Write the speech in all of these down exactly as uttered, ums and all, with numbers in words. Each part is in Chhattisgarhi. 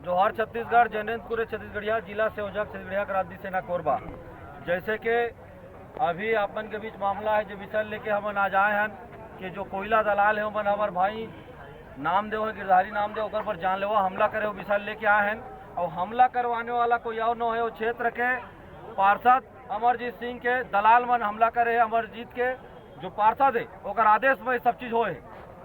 जोहार छत्तीसगढ़, जैनेंद्र कुरे छत्तीसगढ़िया, जिला संयोजक छत्तीसगढ़िया क्रांति सेना कोरबा। जैसे कि अभी आपन के बीच मामला है, जो विषय लेके हमन आज आए हन कि जो कोयला दलाल है, ओमन हमर भाई नामदेव है, गिरधारी नामदेव, ओकर पर जानलेवा हमला करे, वो विषय लेके आए हन। और हमला करवाने वाला कोई और न है, वो क्षेत्र के पार्षद अमरजीत सिंह के दलाल मन हमला करे है। अमरजीत के जो पार्षद है, ओकर आदेश में ये सब चीज होए है।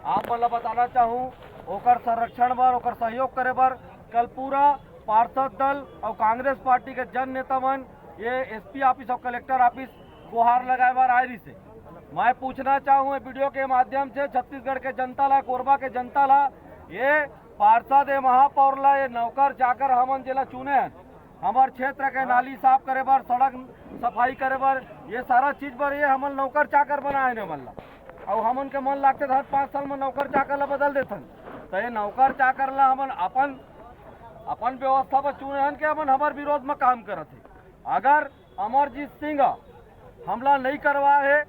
आप मन ला बताना चाहूँ, ओकर संरक्षण बर, ओकर सहयोग करे बर कल पूरा पार्षद दल और कांग्रेस पार्टी के जन नेता मन ये एसपी ऑफिस और कलेक्टर ऑफिस गुहार लगाए बर आए रहिस हे। मैं पूछना चाहूँ ये वीडियो के माध्यम से छत्तीसगढ़ के जनता ला, कोरबा के जनता ला, ये पार्षद, ये महापौर ला, ये नौकर चाकर हमन जेला चुने हैं, हमर क्षेत्र के नाली साफ करे बर, सड़क सफाई करे बर, ये सारा चीज बर ये हमन नौकर चाकर बनाए ने मन ला। अउ हमन के मन लागथे त हर पाँच साल में नौकर चाकर ला बदल देथन। त ये नौकर चाकर ला हमन अपन, अपन व्यवस्था बर चुने हन के हमन हमर विरोध में काम करत हे। अगर अमरजीत सिंह हमला नहीं करवाए हे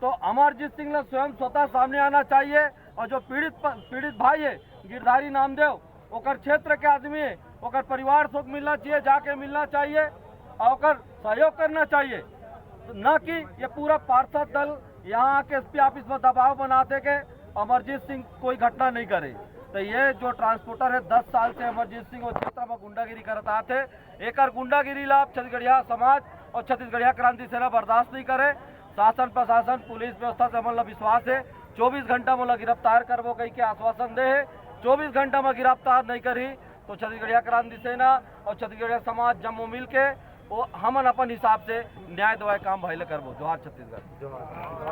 तो अमरजीत सिंह ला स्वयं स्वतः सामने आना चाहिए। और जो पीड़ित प-, पीड़ित भाई है गिरधारी नामदेव, ओकर क्षेत्र के आदमी है, ओकर परिवार से मिलना चाहिए, जाके मिलना चाहिए और ओकर सहयोग करना चाहिए। तो न कि ये पूरा पार्षद दल यहाँ आके एसपी ऑफिस में दबाव बनाथे के अमरजीत सिंह कोई घटना नहीं करे। तो ये जो ट्रांसपोर्टर है, दस साल से अमरजीत सिंह वो क्षेत्र में गुंडागिरी करत आथे, एकर गुंडागिरी ला अब छत्तीसगढ़िया समाज और छत्तीसगढ़िया क्रांति सेना बर्दाश्त नहीं करे। शासन, प्रशासन, पुलिस व्यवस्था से हमन ला विश्वास है, चौबीस घंटा में ला गिरफ्तार करबो कही के आश्वासन दे है। चौबीस घंटा में गिरफ्तार नहीं करी तो छत्तीसगढ़िया क्रांति सेना और छत्तीसगढ़िया समाज जम्मो मिल के वो हमन अपन हिसाब से न्याय देवाए काम भाई ला करबो। जोहार छत्तीसगढ़।